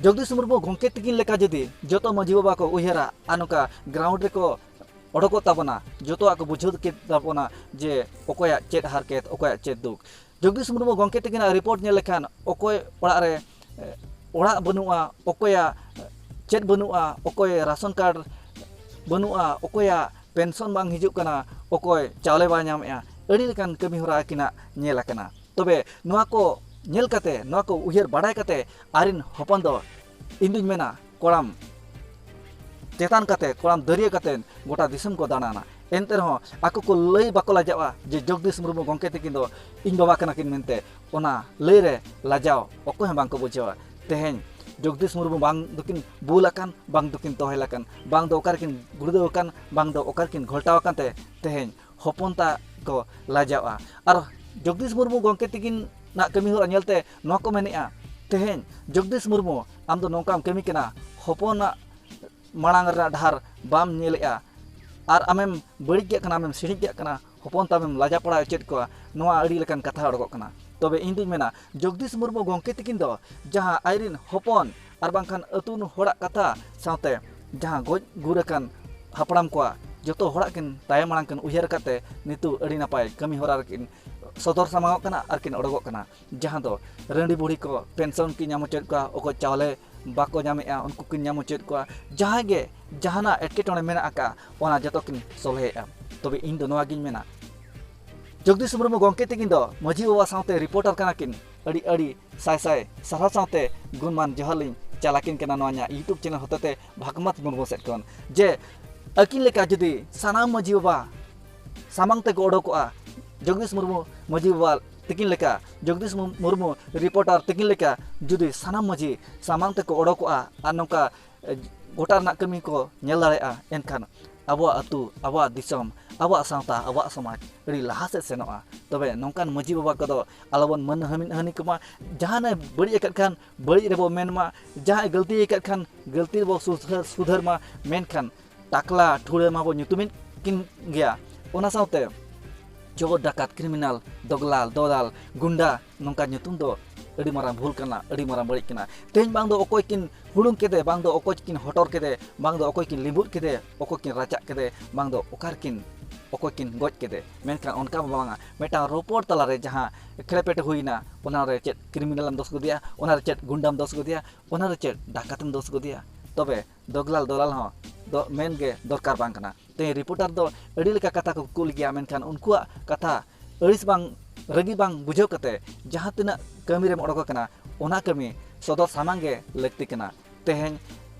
ᱡᱚᱜᱽᱫᱤᱥ ᱢᱩᱨᱢᱩ ᱜᱚᱢᱠᱮ ᱛᱤᱠᱤᱱ ᱞᱮᱠᱟ ᱡᱩᱫᱤ ᱡᱚᱛᱚ ᱢᱟᱹᱡᱷᱤ ᱵᱟᱵᱟ ᱠᱚ ᱩᱭᱦᱟᱹᱨᱟ ᱟᱨ ᱱᱚᱝᱠᱟ ᱜᱨᱟᱣᱩᱱᱰ ᱨᱮᱠᱚ ᱚᱰᱚᱠᱚᱜ ᱛᱟᱵᱚᱱᱟ, ᱡᱚᱛᱚᱣᱟᱜ ᱠᱚ ᱵᱩᱡᱷᱟᱹᱣ ᱠᱮᱫ ᱛᱟᱵᱚᱱᱟ ᱡᱮ ᱚᱠᱚᱭᱟᱜ ᱪᱮᱫ ᱦᱟᱨᱠᱮᱛ, ᱚᱠᱚᱭᱟᱜ ᱪᱮᱫ ᱫᱩᱠ᱾ ᱡᱚᱜᱽᱫᱤᱥ ᱢᱩᱨᱢᱩ ᱜᱚᱢᱠᱮ ᱛᱤᱠᱤᱱᱟᱜ ᱨᱤᱯᱳᱨᱴ ᱧᱮᱞ ᱞᱮᱠᱷᱟᱱ ᱚᱠᱚᱭ ᱚᱲᱟᱜ ᱨᱮ, ᱮ, ᱚᱲᱟᱜ ᱵᱟᱹᱱᱩᱜᱼᱟ, ᱚᱠᱚᱭᱟᱜ ᱪᱮᱫ ᱵᱟᱹᱱᱩᱜᱼᱟ, ᱚᱠᱚᱭ ᱨᱟᱥᱚᱱ ᱠᱟᱨᱰ ᱵᱟᱹᱱᱩᱜᱼᱟ, ᱚᱠᱚᱭᱟᱜ ᱯᱮᱱᱥᱚᱱ ᱵᱟᱝ ᱦᱤᱡᱩᱜ ᱠᱟᱱᱟ, ᱚᱠᱚᱭ ᱪᱟᱣᱞᱮ ᱵᱟᱭ ᱧᱟᱢᱮᱜᱼᱟ, ᱟᱹᱰᱤ ᱞᱮᱠᱟᱱ ᱠᱟᱹᱢᱤ ᱦᱚᱨᱟ ᱟᱹᱠᱤᱱᱟᱜ ᱧᱮᱞ ᱟᱠᱟᱱᱟ᱾ ᱛᱚᱵᱮ ᱱᱚᱣᱟ ᱠᱚ ᱧᱮᱞ ᱠᱟᱛᱮ, ᱱᱚᱣᱟ ᱠᱚ ᱩᱭᱦᱟᱹᱨ ᱵᱟᱲᱟᱭ ᱠᱟᱛᱮ ᱟᱡᱨᱮᱱ ᱦᱚᱯᱚᱱ ᱫᱚ, ᱤᱧ ᱫᱩᱧ ᱢᱮᱱᱟ, ᱠᱚᱲᱟᱢ ᱪᱮᱛᱟᱱ ᱠᱟᱛᱮ, ᱠᱚᱲᱟᱢ ᱫᱟᱹᱨᱭᱟᱹ ᱠᱟᱛᱮ ᱜᱚᱴᱟ ᱫᱤᱥᱚᱢ ᱠᱚ ᱫᱟᱬᱟᱱᱟ᱾ ᱮᱱᱛᱮ ᱨᱮᱦᱚᱸ ᱟᱠᱚ ᱠᱚ ᱞᱟᱹᱭ ᱵᱟᱠᱚ ᱞᱟᱡᱟᱜᱼᱟ ᱡᱮ ᱡᱚᱜᱽᱫᱤᱥ ᱢᱩᱨᱢᱩ ᱜᱚᱢᱠᱮ ᱛᱤᱠᱤᱱ ᱫᱚ ᱤᱧ ᱵᱟᱵᱟ ᱠᱟᱱᱟ ᱠᱤᱱ ᱢᱮᱱᱛᱮ᱾ ᱚᱱᱟ ᱞᱟᱹᱭ ᱨᱮ ᱞᱟᱡᱟᱣ ᱚᱠᱚᱭ ᱦᱚᱸ ᱵᱟᱝ ᱠᱚ ᱵᱩᱡᱷᱟᱹᱣᱟ᱾ ᱛᱮᱦᱮᱧ ᱡᱚᱜᱽᱫᱤᱥ ᱢᱩᱨᱢᱩ ᱵᱟᱝ ᱫᱚᱠᱤᱱ ᱵᱩᱞ ᱟᱠᱟᱱ, ᱵᱟᱝ ᱫᱚᱠᱤᱱ ᱛᱚᱦᱮᱞ ᱟᱠᱟᱱ, ᱵᱟᱝ ᱫᱚ ᱚᱠᱟ ᱨᱮᱠᱤᱱ ᱜᱩᱲᱫᱟᱹᱣ ᱟᱠᱟᱱ, ᱵᱟᱝ ᱫᱚ ᱚᱠᱟ ᱨᱮᱠᱤᱱ ᱜᱷᱚᱞᱴᱟᱣ ᱟᱠᱟᱱ ᱛᱮ ᱛᱮᱦᱮᱧ ᱦᱚᱯᱚᱱ ᱛᱟᱠᱚ ᱞᱟᱡᱟᱣᱜᱼᱟ᱾ ᱟᱨ ᱡᱚᱜᱽᱫᱤᱥ ᱢᱩᱨᱢᱩ ᱜᱚᱢᱠᱮ ᱛᱤᱠᱤᱱᱟᱜ ᱠᱟᱹᱢᱤ ᱦᱚᱨᱟ ᱧᱮᱞᱛᱮ ᱱᱚᱣᱟ ᱠᱚ ᱢᱮᱱᱮᱜᱼᱟ, ᱛᱮᱦᱮᱧ ᱡᱚᱜᱽᱫᱤᱥ ᱢᱩᱨᱢᱩ, ᱟᱢ ᱫᱚ ᱱᱚᱝᱠᱟᱢ ᱠᱟᱹᱢᱤ ᱠᱟᱱᱟ, ᱦᱚᱯᱚᱱᱟᱜ ᱢᱟᱲᱟᱝ ᱨᱮᱱᱟᱜ ᱰᱟᱦᱟᱨ ᱵᱟᱢ ᱧᱮᱞᱮᱜᱼᱟ, ᱟᱨ ᱟᱢᱮᱢ ᱵᱟᱹᱲᱤᱡ ᱠᱟᱜ ᱠᱟᱱᱟ, ᱟᱢᱮᱢ ᱥᱤᱬᱤᱡ ᱠᱟᱜ ᱠᱟᱱᱟ, ᱦᱚᱯᱚᱱ ᱛᱟᱢᱮᱢ ᱞᱟᱡᱟ ᱯᱟᱲᱟ ᱦᱚᱪᱚᱭᱮᱫ ᱠᱚᱣᱟ, ᱱᱚᱣᱟ ᱟᱹᱰᱤ ᱞᱮᱠᱟᱱ ᱠᱟᱛᱷᱟ ᱚᱰᱚᱠᱚᱜ ᱠᱟᱱᱟ᱾ ᱛᱚᱵᱮ ᱤᱧ ᱫᱩᱧ ᱢᱮᱱᱟ, ᱡᱚᱜᱽᱫᱤᱥ ᱢᱩᱨᱢᱩ ᱜᱚᱢᱠᱮ ᱛᱤᱠᱤᱱ ᱫᱚ ᱡᱟᱦᱟᱸ ᱟᱡᱨᱮᱱ ᱦᱚᱯᱚᱱ ᱟᱨ ᱵᱟᱝᱠᱷᱟᱱ ᱟᱹᱛᱩ ᱦᱚᱲᱟᱜ ᱠᱟᱛᱷᱟ ᱥᱟᱶᱛᱮ ᱡᱟᱦᱟᱸ ᱜᱚᱡ ᱜᱩᱨ ᱟᱠᱟᱱ ᱦᱟᱯᱲᱟᱢ ᱠᱚᱣᱟᱜ ᱡᱚᱛᱚ ᱦᱚᱲᱟᱜ ᱠᱤᱱ ᱛᱟᱭᱚᱢ ᱢᱟᱲᱟᱝ ᱠᱤᱱ ᱩᱭᱦᱟᱹᱨ ᱟᱠᱟᱫ ᱛᱮ ᱱᱤᱛᱚᱜ ᱟᱹᱰᱤ ᱱᱟᱯᱟᱭ ᱠᱟᱹᱢᱤ ᱦᱚᱨᱟ ᱨᱮᱠᱤᱱ ᱥᱚᱫᱚᱨ ᱥᱟᱢᱟᱝᱚᱜ ᱠᱟᱱᱟ ᱟᱨ ᱠᱤᱱ ᱚᱰᱚᱠᱚᱜ ᱠᱟᱱᱟ᱾ ᱡᱟᱦᱟᱸ ᱫᱚ ᱨᱟᱺᱰᱤ ᱵᱩᱲᱦᱤ ᱠᱚ ᱯᱮᱱᱥᱚᱱ ᱠᱤᱱ ᱧᱟᱢ ᱦᱚᱪᱚᱭᱮᱫ ᱠᱚᱣᱟ, ᱚᱠᱚᱭ ᱪᱟᱣᱞᱮ ᱵᱟᱠᱚ ᱧᱟᱢᱮᱜᱼᱟ, ᱩᱱᱠᱩ ᱠᱤᱱ ᱧᱟᱢ ᱦᱚᱪᱚᱭᱮᱫ ᱠᱚᱣᱟ᱾ ᱡᱟᱦᱟᱸᱭ ᱜᱮ ᱡᱟᱦᱟᱱᱟᱜ ᱮᱴᱠᱮᱴᱚᱬᱮ ᱢᱮᱱᱟᱜ ᱟᱠᱟᱫ, ᱚᱱᱟ ᱡᱚᱛᱚ ᱠᱤᱱ ᱥᱚᱞᱦᱮᱭᱮᱫᱼᱟ᱾ ᱛᱚᱵᱮ ᱤᱧ ᱫᱚ ᱱᱚᱣᱟ ᱜᱤᱧ ᱢᱮᱱᱟ, ᱡᱚᱜᱽᱫᱤᱥ ᱢᱩᱨᱢᱩ ᱜᱚᱢᱠᱮ ᱛᱤᱠᱤᱱ ᱫᱚ ᱢᱟᱹᱡᱷᱤ ᱵᱟᱵᱟ ᱥᱟᱶᱛᱮ ᱨᱤᱯᱳᱨᱴᱟᱨ ᱠᱟᱱᱟ ᱠᱤᱱ᱾ ᱟᱹᱰᱤ ᱟᱹᱰᱤ ᱥᱟᱭ ᱥᱟᱭ ᱥᱟᱨᱦᱟᱣ ᱥᱟᱶᱛᱮ ᱜᱩᱱᱢᱟᱱ ᱡᱚᱦᱟᱨ ᱞᱤᱧ ᱪᱟᱞ ᱟᱹᱠᱤᱱ ᱠᱟᱱᱟ ᱱᱚᱣᱟ ᱤᱧᱟᱹᱜ YouTube ᱪᱮᱱᱮᱞ ᱦᱚᱛᱮᱛᱮ ᱵᱷᱟᱜᱽᱢᱟᱛ ᱢᱩᱨᱢᱩ ᱥᱮᱫ ᱠᱷᱚᱱ, ᱡᱮ ᱟᱹᱠᱤᱱ ᱞᱮᱠᱟ ᱡᱩᱫᱤ ᱥᱟᱱᱟᱢ ᱢᱟᱹᱡᱷᱤ ᱵᱟᱵᱟ ᱥᱟᱢᱟᱝ ᱛᱮᱠᱚ ᱚᱰᱚᱠᱚᱜᱼᱟ, ᱡᱚᱜᱽᱫᱤᱥ ᱢᱩᱨᱢᱩ ᱢᱟᱹᱡᱷᱤ ᱵᱟᱵᱟ ᱛᱤᱠᱤᱱ ᱞᱮᱠᱟ, ᱡᱚᱜᱽᱫᱤᱥ ᱢᱩ-, ᱢᱩᱨᱢᱩ ᱨᱤᱯᱳᱨᱴᱟᱨ ᱛᱤᱠᱤᱱ ᱞᱮᱠᱟ ᱡᱩᱫᱤ ᱥᱟᱱᱟᱢ ᱢᱟᱹᱡᱷᱤ ᱥᱟᱢᱟᱝ ᱛᱮᱠᱚ ᱚᱰᱚᱠᱚᱜᱼᱟ ᱟᱨ ᱱᱚᱝᱠᱟ, ᱮ, ᱜᱚᱴᱟ ᱨᱮᱱᱟᱜ ᱠᱟᱹᱢᱤ ᱠᱚ ᱧᱮᱞ ᱫᱟᱲᱮᱭᱟᱜᱼᱟ, ᱮᱱᱠᱷᱟᱱ ᱟᱵᱚᱣᱟᱜ ᱟᱹᱛᱩ, ᱟᱵᱚᱣᱟᱜ ᱫᱤᱥᱚᱢ, ᱟᱵᱚᱣᱟᱜ ᱥᱟᱶᱛᱟ, ᱟᱵᱚᱣᱟᱜ ᱥᱚᱢᱟᱡᱽ ᱟᱹᱰᱤ ᱞᱟᱦᱟ ᱥᱮᱫ ᱥᱮᱱᱚᱜᱼᱟ᱾ ᱛᱚᱵᱮ ᱱᱚᱝᱠᱟᱱ ᱢᱟᱹᱡᱷᱤ ᱵᱟᱵᱟ ᱠᱚᱫᱚ ᱟᱞᱚᱵᱚᱱ ᱢᱟᱹᱱ ᱦᱟᱹᱱᱤ ᱠᱚᱢᱟ᱾ ᱡᱟᱦᱟᱱᱟᱜ ᱵᱟᱹᱲᱤᱡ ᱟᱠᱟᱫ ᱠᱷᱟᱱ ᱵᱟᱹᱲᱤᱡ ᱨᱮᱵᱚ ᱢᱮᱱ ᱢᱟ, ᱡᱟᱦᱟᱸᱭ ᱜᱟᱹᱞᱛᱤ ᱟᱠᱟᱫ ᱠᱷᱟᱱ ᱜᱟᱹᱞᱛᱤ ᱨᱮᱵᱚ ᱥᱩᱫᱷᱟᱹᱨ, ᱥᱩᱫᱷᱟᱹᱨ ᱢᱟ, ᱢᱮᱱᱠᱷᱟᱱ ᱴᱟᱠᱞᱟ ᱴᱷᱩᱲᱟᱹ ᱢᱟᱵᱚ ᱧᱩᱛᱩᱢᱮᱫ ᱠᱤᱱ ᱜᱮᱭᱟ᱾ ᱚᱱᱟ ᱥᱟᱶᱛᱮ ᱪᱳᱨ, ᱰᱟᱠᱟᱛ, ᱠᱨᱤᱢᱤᱱᱟᱞ, ᱫᱚᱜᱽᱞᱟᱞ, ᱫᱚᱞᱟᱞ, ᱜᱩᱱᱰᱟ, ᱱᱚᱝᱠᱟ ᱧᱩᱛᱩᱢ ᱫᱚ ᱟᱹᱰᱤ ᱢᱟᱨᱟᱝ ᱵᱷᱩᱞ ᱠᱟᱱᱟ, ᱟᱹᱰᱤ ᱢᱟᱨᱟᱝ ᱵᱟᱹᱲᱤᱡ ᱠᱟᱱᱟ᱾ ᱛᱮᱦᱮᱧ ᱵᱟᱝ ᱫᱚ ᱚᱠᱚᱭ ᱠᱤᱱ ᱦᱩᱲᱩᱝ ᱠᱮᱫᱮ, ᱵᱟᱝ ᱫᱚ ᱚᱠᱚᱭ ᱠᱤᱱ ᱦᱚᱴᱚᱨ ᱠᱮᱫᱮ, ᱵᱟᱝ ᱫᱚ ᱚᱠᱚᱭ ᱠᱤᱱ ᱞᱤᱸᱵᱩᱫ ᱠᱮᱫᱮ, ᱚᱠᱚᱭ ᱠᱤᱱ ᱨᱟᱪᱟᱜ ᱠᱮᱫᱮ, ᱵᱟᱝ ᱫᱚ ᱚᱠᱟ ᱨᱮᱠᱤᱱ ᱚᱠᱚᱭ ᱠᱤᱱ ᱜᱚᱡ ᱠᱮᱫᱮ᱾ ᱢᱮᱱᱠᱷᱟᱱ ᱚᱱᱠᱟ ᱢᱟ ᱵᱟᱝᱟ, ᱢᱤᱫᱴᱟᱝ ᱨᱚᱯᱚᱲ ᱛᱟᱞᱟᱨᱮ ᱡᱟᱦᱟᱸ ᱠᱷᱮᱲᱮᱯᱮᱴᱮ ᱦᱩᱭᱱᱟ, ᱚᱱᱟᱨᱮ ᱪᱮᱫ ᱠᱨᱤᱢᱤᱱᱟᱞᱮᱢ ᱫᱳᱥ ᱜᱚᱫᱮᱭᱟ, ᱚᱱᱟᱨᱮ ᱪᱮᱫ ᱜᱩᱱᱰᱟᱢ ᱫᱳᱥ ᱜᱚᱫᱮᱭᱟ, ᱚᱱᱟᱨᱮ ᱪᱮᱫ ᱰᱟᱠᱟᱛᱮᱢ ᱫᱳᱥ ᱜᱚᱫᱮᱭᱟ? ᱛᱚᱵᱮ ᱫᱚᱜᱽᱞᱟᱞ ᱫᱚᱞᱟᱞ ᱦᱚᱸ ᱫᱚ ᱢᱮᱱ ᱜᱮ ᱫᱚᱨᱠᱟᱨ ᱵᱟᱝ ᱠᱟᱱᱟ᱾ ᱛᱮᱦᱮᱧ ᱨᱤᱯᱳᱨᱴᱟᱨ ᱫᱚ ᱟᱹᱰᱤ ᱞᱮᱠᱟ ᱠᱟᱛᱷᱟ ᱠᱚ ᱠᱩᱞ ᱜᱮᱭᱟ, ᱢᱮᱱᱠᱷᱟᱱ ᱩᱱᱠᱩᱣᱟᱜ ᱠᱟᱛᱷᱟ ᱟᱹᱲᱤᱥ ᱵᱟᱝ, ᱨᱟᱹᱜᱤ ᱵᱟᱝ ᱵᱩᱡᱷᱟᱹᱣ ᱠᱟᱛᱮ ᱡᱟᱦᱟᱸ ᱛᱤᱱᱟᱹᱜ ᱠᱟᱹᱢᱤ ᱨᱮᱢ ᱚᱰᱚᱠ ᱟᱠᱟᱱᱟ, ᱚᱱᱟ ᱠᱟᱹᱢᱤ ᱥᱚᱫᱚᱨ ᱥᱟᱢᱟᱝ ᱜᱮ ᱞᱟᱹᱠᱛᱤ ᱠᱟᱱᱟ᱾ ᱛᱮᱦᱮᱧ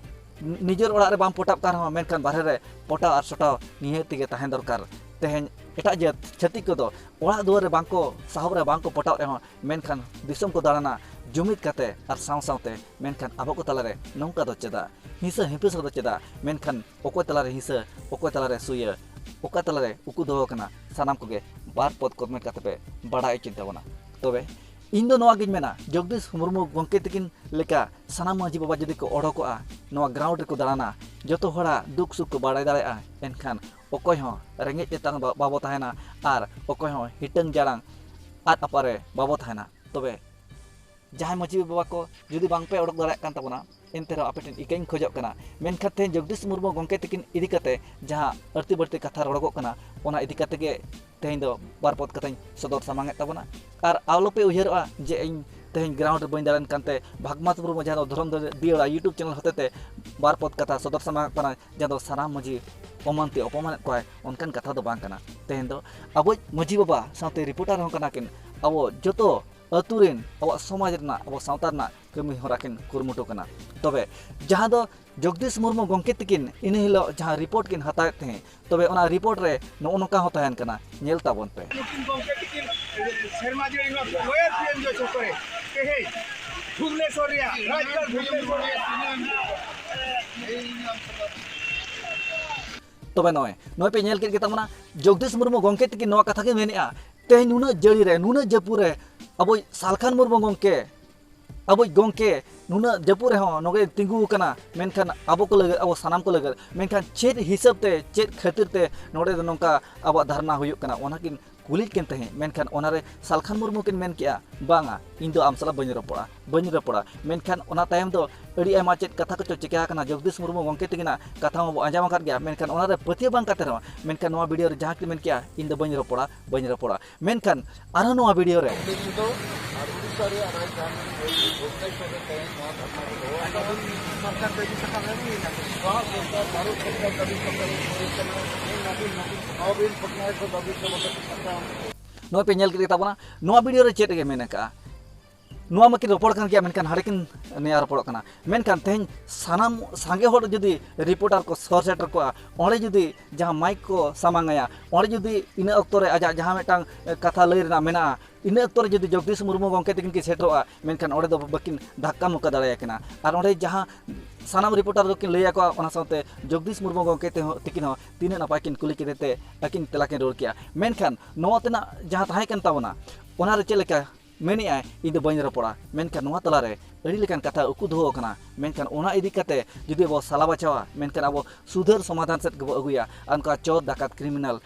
ᱱᱤᱡᱮᱨ ᱚᱲᱟᱜ ᱨᱮ ᱵᱟᱢ ᱯᱚᱴᱟᱜ ᱠᱟᱱ ᱨᱮᱦᱚᱸ, ᱢᱮᱱᱠᱷᱟᱱ ᱵᱟᱦᱨᱮ ᱨᱮ ᱯᱚᱴᱟᱣ ᱟᱨ ᱥᱚᱴᱟᱣ ᱱᱤᱦᱟᱹᱛ ᱜᱮ ᱛᱟᱦᱮᱸ ᱫᱚᱨᱠᱟᱨ᱾ ᱛᱮᱦᱮᱧ ᱮᱴᱟᱜ ᱡᱟᱹᱛ ᱪᱷᱟᱹᱛᱤᱠ ᱠᱚᱫᱚ ᱚᱲᱟᱜ ᱫᱩᱣᱟᱹᱨ ᱨᱮ ᱵᱟᱝᱠᱚ ᱥᱟᱦᱚᱵ ᱨᱮ ᱵᱟᱝᱠᱚ ᱯᱚᱴᱟᱣ ᱨᱮᱦᱚᱸ, ᱢᱮᱱᱠᱷᱟᱱ ᱫᱤᱥᱚᱢ ᱠᱚ ᱫᱟᱬᱟᱱᱟ ᱡᱩᱢᱤᱫ ᱠᱟᱛᱮ ᱟᱨ ᱥᱟᱶ ᱥᱟᱶᱛᱮ᱾ ᱢᱮᱱᱠᱷᱟᱱ ᱟᱵᱚ ᱠᱚ ᱛᱟᱞᱟᱨᱮ ᱱᱚᱝᱠᱟ ᱫᱚ ᱪᱮᱫᱟᱜ? ᱦᱤᱸᱥᱟᱹ ᱦᱤᱯᱤᱥ ᱫᱚ ᱪᱮᱫᱟᱜ? ᱢᱮᱱᱠᱷᱟᱱ ᱚᱠᱚᱭ ᱛᱟᱞᱟᱨᱮ ᱦᱤᱸᱥᱟᱹ, ᱚᱠᱚᱭ ᱛᱟᱞᱟᱨᱮ ᱥᱩᱭᱟᱹ, ᱚᱠᱟ ᱛᱟᱞᱟᱨᱮ ᱩᱠᱩ ᱫᱚᱦᱚ ᱟᱠᱟᱱᱟ, ᱥᱟᱱᱟᱢ ᱠᱚᱜᱮ ᱵᱟᱨ ᱯᱚᱫ ᱠᱚᱢᱮᱱᱴ ᱠᱟᱛᱮ ᱯᱮ ᱵᱟᱲᱟᱭ ᱦᱚᱪᱚᱧ ᱛᱟᱵᱚᱱᱟ᱾ ᱛᱚᱵᱮ ᱤᱧ ᱫᱚ ᱱᱚᱣᱟ ᱜᱤᱧ ᱢᱮᱱᱟ, ᱡᱚᱜᱽᱫᱤᱥ ᱢᱩᱨᱢᱩ ᱜᱚᱢᱠᱮ ᱛᱤᱠᱤᱱ ᱞᱮᱠᱟ ᱥᱟᱱᱟᱢ ᱢᱟᱹᱡᱷᱤ ᱵᱟᱵᱟ ᱡᱩᱫᱤ ᱠᱚ ᱚᱰᱚᱠᱚᱜᱼᱟ, ᱱᱚᱣᱟ ᱜᱨᱟᱣᱩᱱᱰ ᱨᱮᱠᱚ ᱫᱟᱬᱟᱱᱟ, ᱡᱚᱛᱚ ᱦᱚᱲᱟᱜ ᱫᱩᱠ ᱥᱩᱠ ᱠᱚ ᱵᱟᱲᱟᱭ ᱫᱟᱲᱮᱭᱟᱜᱼᱟ, ᱮᱱᱠᱷᱟᱱ ᱚᱠᱚᱭ ᱦᱚᱸ ᱨᱮᱸᱜᱮᱡ ᱛᱮᱛᱟᱝ ᱵᱟ-, ᱵᱟᱵᱚ ᱛᱟᱦᱮᱱᱟ ᱟᱨ ᱚᱠᱚᱭ ᱦᱚᱸ ᱦᱤᱴᱟᱹᱝ ᱡᱟᱲᱟᱝ ᱟᱫ ᱟᱯᱟᱨᱮ ᱵᱟᱵᱚ ᱛᱟᱦᱮᱱᱟ᱾ ᱛᱚᱵᱮ ᱡᱟᱦᱟᱸᱭ ᱢᱟᱹᱡᱷᱤ ᱵᱟᱵᱟ ᱠᱚ ᱡᱩᱫᱤ ᱵᱟᱝ ᱯᱮ ᱚᱰᱚᱠ ᱫᱟᱲᱮᱭᱟᱜ ᱠᱟᱱ ᱛᱟᱵᱚᱱᱟ, ᱮᱱᱛᱮ ᱨᱮᱦᱚᱸ ᱟᱯᱮ ᱴᱷᱮᱱ ᱤᱠᱟᱹᱧ ᱠᱷᱚᱡᱚᱜ ᱠᱟᱱᱟ, ᱢᱮᱱᱠᱷᱟᱱ ᱛᱮᱦᱮᱧ ᱡᱚᱜᱽᱫᱤᱥ ᱢᱩᱨᱢᱩ ᱜᱚᱢᱠᱮ ᱛᱤᱠᱤᱱ ᱤᱫᱤ ᱠᱟᱛᱮ ᱡᱟᱦᱟᱸ ᱟᱹᱲᱛᱤ ᱵᱟᱹᱲᱛᱤ ᱠᱟᱛᱷᱟ ᱨᱚᱲᱚᱜᱚᱜ ᱠᱟᱱᱟ, ᱚᱱᱟ ᱤᱫᱤ ᱠᱟᱛᱮ ᱜᱮ ᱛᱮᱦᱮᱧ ᱫᱚ ᱵᱟᱨ ᱯᱚᱫ ᱠᱟᱛᱷᱟᱧ ᱥᱚᱫᱚᱨ ᱥᱟᱢᱟᱝ ᱮᱫ ᱛᱟᱵᱚᱱᱟ᱾ ᱟᱨ ᱟᱞᱚᱯᱮ ᱩᱭᱦᱟᱹᱨᱚᱜᱼᱟ ᱡᱮ ᱤᱧ ᱛᱮᱦᱮᱧ ᱜᱨᱟᱣᱩᱱᱰ ᱨᱮ ᱵᱟᱹᱧ ᱫᱟᱬᱟᱱ ᱠᱟᱱᱛᱮ ᱵᱷᱟᱜᱽᱢᱟᱛ ᱢᱩᱨᱢᱩ ᱡᱟᱦᱟᱸ ᱫᱚ ᱫᱷᱚᱨᱚᱢ ᱫᱤᱭᱟᱹᱲᱟ YouTube ᱪᱮᱱᱮᱞ ᱦᱚᱛᱮᱛᱮ ᱵᱟᱨ ᱯᱚᱫ ᱠᱟᱛᱷᱟ ᱥᱚᱫᱚᱨ ᱥᱟᱢᱟᱝ ᱠᱟᱱᱟ, ᱡᱟᱦᱟᱸ ᱫᱚ ᱥᱟᱱᱟᱢ ᱢᱟᱹᱡᱷᱤ ᱚᱯᱚᱢᱟᱱ ᱛᱮ ᱚᱯᱚᱢᱟᱱᱮᱫ ᱠᱚᱣᱟᱭ, ᱚᱱᱠᱟᱱ ᱠᱟᱛᱷᱟ ᱫᱚ ᱵᱟᱝ ᱠᱟᱱᱟ᱾ ᱛᱮᱦᱮᱧ ᱫᱚ ᱟᱵᱚᱭᱤᱡ ᱢᱟᱹᱡᱷᱤ ᱵᱟᱵᱟ ᱥᱟᱶᱛᱮ ᱨᱤᱯᱳᱨᱴᱟᱨ ᱦᱚᱸ ᱠᱟᱱᱟ ᱠᱤᱱ, ᱟᱵᱚ ᱡᱚᱛᱚ ᱟᱹᱛᱩ ᱨᱮᱱ ᱟᱵᱚᱣᱟᱜ ᱥᱚᱢᱟᱡᱽ ᱨᱮᱱᱟᱜ, ᱟᱵᱚ ᱥᱟᱶᱛᱟ ᱨᱮᱱᱟᱜ ᱠᱟᱹᱢᱤ ᱦᱚᱨᱟ ᱠᱤᱱ ᱠᱩᱨᱩᱢᱩᱴᱩ ᱠᱟᱱᱟ᱾ ᱛᱚᱵᱮ ᱡᱟᱦᱟᱸ ᱫᱚ ᱡᱚᱜᱽᱫᱤᱥ ᱢᱩᱨᱢᱩ ᱜᱚᱢᱠᱮ ᱛᱤᱠᱤᱱ ᱤᱱᱟᱹ ᱦᱤᱞᱳᱜ ᱡᱟᱦᱟᱸ ᱨᱤᱯᱳᱨᱴ ᱠᱤᱱ ᱦᱟᱛᱟᱣᱮᱫ ᱛᱟᱦᱮᱸᱫ, ᱛᱚᱵᱮ ᱚᱱᱟ ᱨᱤᱯᱳᱨᱴ ᱨᱮ ᱱᱚᱜᱼᱚ ᱱᱚᱝᱠᱟ ᱦᱚᱸ ᱛᱟᱦᱮᱱ ᱠᱟᱱᱟ, ᱧᱮᱞ ᱛᱟᱵᱚᱱ ᱯᱮ᱾ ᱱᱩᱠᱤᱱ ᱜᱚᱢᱠᱮ ᱛᱤᱠᱤᱱ ᱥᱮᱨᱢᱟ ᱡᱟᱹᱲᱤ ᱱᱚᱣᱟ ᱞᱳᱭᱟᱨ ᱯᱤ ᱮᱢ ᱡᱚᱭ ᱪᱚᱠᱠᱚᱨ ᱨᱮ ᱛᱮᱦᱮᱧ ᱵᱷᱩᱵᱽᱱᱮᱥᱚᱨ ᱨᱮᱭᱟᱜ, ᱨᱟᱡᱽᱜᱟᱲ ᱵᱷᱩᱵᱽᱱᱮᱥᱚᱨ ᱨᱮᱭᱟᱜ ᱛᱚᱵᱮ ᱱᱚᱜᱼᱚᱭ, ᱱᱚᱜᱼᱚᱭ ᱯᱮ ᱧᱮᱞ ᱠᱮᱫ ᱜᱮᱛᱟ ᱵᱚᱱᱟ, ᱡᱚᱜᱽᱫᱤᱥ ᱢᱩᱨᱢᱩ ᱜᱚᱢᱠᱮ ᱛᱤᱠᱤᱱ ᱱᱚᱣᱟ ᱠᱟᱛᱷᱟ ᱜᱮ ᱢᱮᱱᱮᱫᱼᱟ, ᱛᱮᱦᱮᱧ ᱱᱩᱱᱟᱹᱜ ᱡᱟᱹᱲᱤ ᱨᱮ, ᱱᱩᱱᱟᱹᱜ ᱡᱟᱹᱯᱩᱫ ᱨᱮ ᱟᱵᱚᱭᱤᱡ ᱥᱟᱞᱠᱷᱟᱱ ᱢᱩᱨᱢᱩ ᱜᱚᱢᱠᱮ, ᱟᱵᱚᱭᱤᱡ ᱜᱚᱢᱠᱮ ᱱᱩᱱᱟᱹᱜ ᱡᱟᱹᱯᱩᱫ ᱨᱮᱦᱚᱸ ᱱᱚᱰᱮ ᱛᱤᱸᱜᱩ ᱟᱠᱟᱱᱟ, ᱢᱮᱱᱠᱷᱟᱱ ᱟᱵᱚ ᱠᱚ ᱞᱟᱹᱜᱤᱫ, ᱟᱵᱚ ᱥᱟᱱᱟᱢ ᱠᱚ ᱞᱟᱹᱜᱤᱫ, ᱢᱮᱱᱠᱷᱟᱱ ᱪᱮᱫ ᱦᱤᱥᱟᱹᱵ ᱛᱮ, ᱪᱮᱫ ᱠᱷᱟᱹᱛᱤᱨ ᱛᱮ ᱱᱚᱰᱮ ᱫᱚ ᱱᱚᱝᱠᱟ ᱟᱵᱚᱣᱟᱜ ᱫᱷᱟᱨᱱᱟ ᱦᱩᱭᱩᱜ ᱠᱟᱱᱟ, ᱚᱱᱟ ᱠᱤᱱ ᱠᱩᱞᱤ ᱠᱤᱱ ᱛᱟᱦᱮᱸᱫ, ᱢᱮᱱᱠᱷᱟᱱ ᱚᱱᱟᱨᱮ ᱥᱟᱞᱠᱷᱟᱱ ᱢᱩᱨᱢᱩ ᱠᱤᱱ ᱢᱮᱱ ᱠᱮᱜᱼᱟ, "ᱵᱟᱝᱟ, ᱤᱧ ᱫᱚ ᱟᱢ ᱥᱟᱞᱟᱜ ᱵᱟᱹᱧ ᱨᱚᱯᱚᱲᱟ, ᱵᱟᱹᱧ ᱨᱚᱯᱚᱲᱟ᱾" ᱢᱮᱱᱠᱷᱟᱱ ᱚᱱᱟ ᱛᱟᱭᱚᱢ ᱫᱚ ᱟᱹᱰᱤ ᱟᱭᱢᱟ ᱪᱮᱫ ᱠᱟᱛᱷᱟ ᱠᱚᱪᱚ ᱪᱤᱠᱟ ᱟᱠᱟᱱᱟ, ᱡᱚᱜᱽᱫᱤᱥ ᱢᱩᱨᱢᱩ ᱜᱚᱢᱠᱮ ᱛᱟᱹᱠᱤᱱᱟᱜ ᱠᱟᱛᱷᱟ ᱦᱚᱸ ᱵᱚ ᱟᱸᱡᱚᱢ ᱟᱠᱟᱫ ᱜᱮᱭᱟ, ᱢᱮᱱᱠᱷᱟᱱ ᱚᱱᱟᱨᱮ ᱯᱟᱹᱛᱭᱟᱹᱣ ᱵᱟᱝ ᱠᱟᱛᱮ ᱨᱮᱦᱚᱸ, ᱢᱮᱱᱠᱷᱟᱱ ᱱᱚᱣᱟ ᱵᱷᱤᱰᱤᱭᱳ ᱨᱮ ᱡᱟᱦᱟᱸ ᱠᱤᱱ ᱢᱮᱱ ᱠᱮᱜᱼᱟ, "ᱤᱧ ᱫᱚ ᱵᱟᱹᱧ ᱨᱚᱯᱚᱲᱟ, ᱵᱟᱹᱧ ᱨᱚᱯᱚᱲᱟ᱾" ᱢᱮᱱᱠᱷᱟᱱ ᱟᱨᱦᱚᱸ ᱱᱚᱣᱟ ᱵᱷᱤᱰᱤᱭᱳ ᱨᱮ ᱩᱞᱞᱮᱠᱷᱤᱛ ᱟᱨ ᱩᱲᱤᱥᱥᱟ ᱨᱮᱭᱟᱜ ᱨᱟᱡᱽᱫᱷᱟᱱᱤ ᱵᱷᱩᱵᱽᱱᱮᱥᱚᱨ ᱨᱮ ᱛᱮᱦᱮᱧ ᱱᱚᱣᱟ ᱫᱷᱟᱨᱱᱟ ᱠᱚ ᱫᱚᱦᱚ ᱟᱠᱟᱫᱟ᱾ ᱥᱚᱨᱠᱟᱨ ᱫᱟᱹᱵᱤ ᱥᱟᱠᱟᱢ ᱮᱢ ᱦᱩᱭ ᱮᱱᱟ᱾ ᱱᱚᱣᱟ ᱥᱚᱨᱠᱟᱨ ᱵᱷᱟᱨᱚᱛ ᱥᱚᱨᱠᱟᱨ ᱫᱟᱹᱵᱤ ᱥᱟᱠᱟᱢ ᱮᱢ ᱦᱩᱭ ᱟᱠᱟᱱᱟ᱾ ᱱᱚᱵᱤᱱ ᱯᱚᱴᱱᱟᱭᱮᱠ ᱫᱚ ᱫᱟᱹᱵᱤ ᱥᱟᱠᱟᱢ ᱟᱛᱮ ᱱᱚᱣᱟ ᱯᱮ ᱧᱮᱞ ᱠᱮᱫ ᱜᱮ ᱛᱟᱵᱚᱱᱟ, ᱱᱚᱣᱟ ᱵᱷᱤᱰᱤᱭᱳ ᱨᱮ ᱪᱮᱫ ᱜᱮ ᱢᱮᱱ ᱟᱠᱟᱜᱼᱟ? ᱱᱚᱣᱟ ᱢᱟᱠᱤᱱ ᱨᱚᱯᱚᱲ ᱠᱟᱱ ᱜᱮᱭᱟ, ᱢᱮᱱᱠᱷᱟᱱ ᱦᱟᱸᱰᱮ ᱠᱤᱱ ᱱᱮᱭᱟ ᱨᱚᱯᱚᱲᱚᱜ ᱠᱟᱱᱟ᱾ ᱢᱮᱱᱠᱷᱟᱱ ᱛᱮᱦᱮᱧ ᱥᱟᱱᱟᱢ ᱥᱟᱸᱜᱮ ᱦᱚᱲ ᱡᱩᱫᱤ ᱨᱤᱯᱳᱨᱴᱟᱨ ᱠᱚ ᱥᱚᱦᱚᱨ ᱥᱮᱴᱮᱨ ᱠᱚᱜᱼᱟ, ᱚᱸᱰᱮ ᱡᱩᱫᱤ ᱡᱟᱦᱟᱸ ᱢᱟᱭᱤᱠ ᱠᱚ ᱥᱟᱢᱟᱝ ᱟᱭᱟ, ᱚᱸᱰᱮ ᱡᱩᱫᱤ ᱤᱱᱟᱹ ᱚᱠᱛᱚ ᱨᱮ ᱟᱡᱟᱜ ᱡᱟᱦᱟᱸ ᱢᱤᱫᱴᱟᱝ ᱠᱟᱛᱷᱟ ᱞᱟᱹᱭ ᱨᱮᱱᱟᱜ ᱢᱮᱱᱟᱜᱼᱟ, ᱤᱱᱟᱹ ᱚᱠᱛᱚ ᱨᱮ ᱡᱩᱫᱤ ᱡᱚᱜᱽᱫᱤᱥ ᱢᱩᱨᱢᱩ ᱜᱚᱢᱠᱮ ᱛᱤᱠᱤᱱ ᱠᱤᱱ ᱥᱮᱴᱮᱨᱚᱜᱼᱟ, ᱢᱮᱱᱠᱷᱟᱱ ᱚᱸᱰᱮ ᱫᱚ ᱵᱟᱹᱠᱤᱱ ᱫᱷᱟᱠᱠᱟ ᱢᱩᱠᱠᱟ ᱫᱟᱲᱮᱭᱟᱠᱤᱱᱟ᱾ ᱟᱨ ᱚᱸᱰᱮ ᱡᱟᱦᱟᱸ ᱥᱟᱱᱟᱢ ᱨᱤᱯᱳᱨᱴᱟᱨ ᱫᱚᱠᱤᱱ ᱞᱟᱹᱭ ᱟᱠᱚᱣᱟ, ᱚᱱᱟ ᱥᱟᱶᱛᱮ ᱡᱚᱜᱽᱫᱤᱥ ᱢᱩᱨᱢᱩ ᱜᱚᱢᱠᱮ ᱛᱮᱦᱚᱸ, ᱛᱤᱠᱤᱱ ᱦᱚᱸ ᱛᱤᱱᱟᱹᱜ ᱱᱟᱯᱟᱭ ᱠᱤᱱ ᱠᱩᱞᱤ ᱠᱮᱫᱮ ᱛᱮ ᱟᱹᱠᱤᱱ ᱛᱮᱞᱟ ᱠᱤᱱ ᱨᱩᱣᱟᱹᱲ ᱠᱮᱜᱼᱟ᱾ ᱢᱮᱱᱠᱷᱟᱱ ᱱᱚᱣᱟ ᱛᱮᱱᱟᱜ ᱡᱟᱦᱟᱸ ᱛᱟᱦᱮᱸ ᱠᱟᱱ ᱛᱟᱵᱚᱱᱟ, ᱚᱱᱟ ᱨᱮ ᱪᱮᱫ ᱞᱮᱠᱟ ᱢᱮᱱᱮᱜᱼᱟᱭ, "ᱤᱧ ᱫᱚ ᱵᱟᱹᱧ ᱨᱚᱯᱚᱲᱟ", ᱢᱮᱱᱠᱷᱟᱱ ᱱᱚᱣᱟ ᱛᱟᱞᱟᱨᱮ ᱟᱹᱰᱤ ᱞᱮᱠᱟᱱ ᱠᱟᱛᱷᱟ ᱩᱠᱩ ᱫᱚᱦᱚ ᱟᱠᱟᱱᱟ᱾ ᱢᱮᱱᱠᱷᱟᱱ ᱚᱱᱟ ᱤᱫᱤ ᱠᱟᱛᱮ ᱡᱩᱫᱤ ᱟᱵᱚ ᱥᱟᱞᱟ ᱵᱟᱪᱷᱟᱣᱟ, ᱢᱮᱱᱠᱷᱟᱱ ᱟᱵᱚ ᱥᱩᱫᱷᱟᱹᱨ ᱥᱚᱢᱟᱫᱷᱟᱱ ᱥᱮᱫ ᱜᱮᱵᱚ ᱟᱹᱜᱩᱭᱟ᱾ ᱟᱨ ᱚᱱᱠᱟ ᱪᱳᱨ, ᱰᱟᱠᱟᱛ, ᱠᱨᱤᱢᱤᱱᱟᱞ,